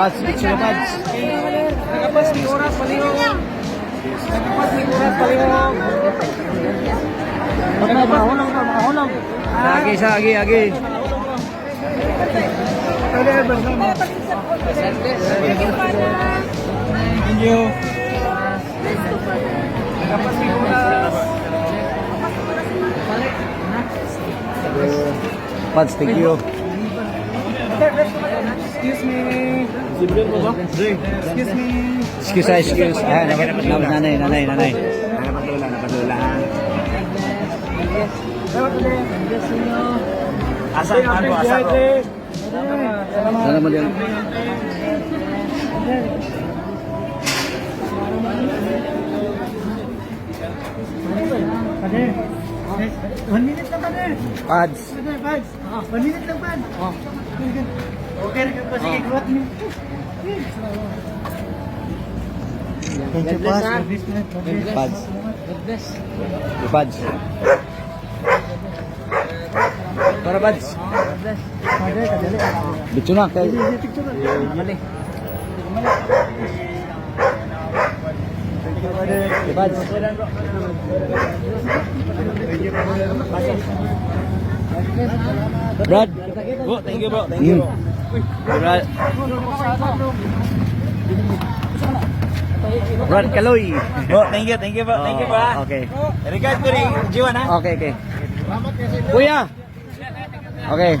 Pads, picture pads. Nakapas ni oras palihog. Nakapas ni oras palihog. Makahulog ka, makahulog. Agi sa, agi, agi. Thank you. Nakapas ni oras. Pads, thank you. Excuse me. Excuse me. Excuse, ah, excuse. Ah, nanay, nanay, nanay. Napadula, napadula. Asa ang ano, asa ko? Sana mo din. Father. One minute lang, Father. Pads. Father, Pads. One minute lang, Pads. Okay, sige, kuhat niyo. Thank you, Pads. Pads. Pads. Para pads. Father, kadali. Bitso na kay. Pads. Brad. Bro, thank you, bro. Thank you. Brad. Brad Kaloy. Bro, thank you, bro. Thank you, bro. Oh, okay. Regard ko rin, Jiwan, ha? Okay. Kuya. Okay.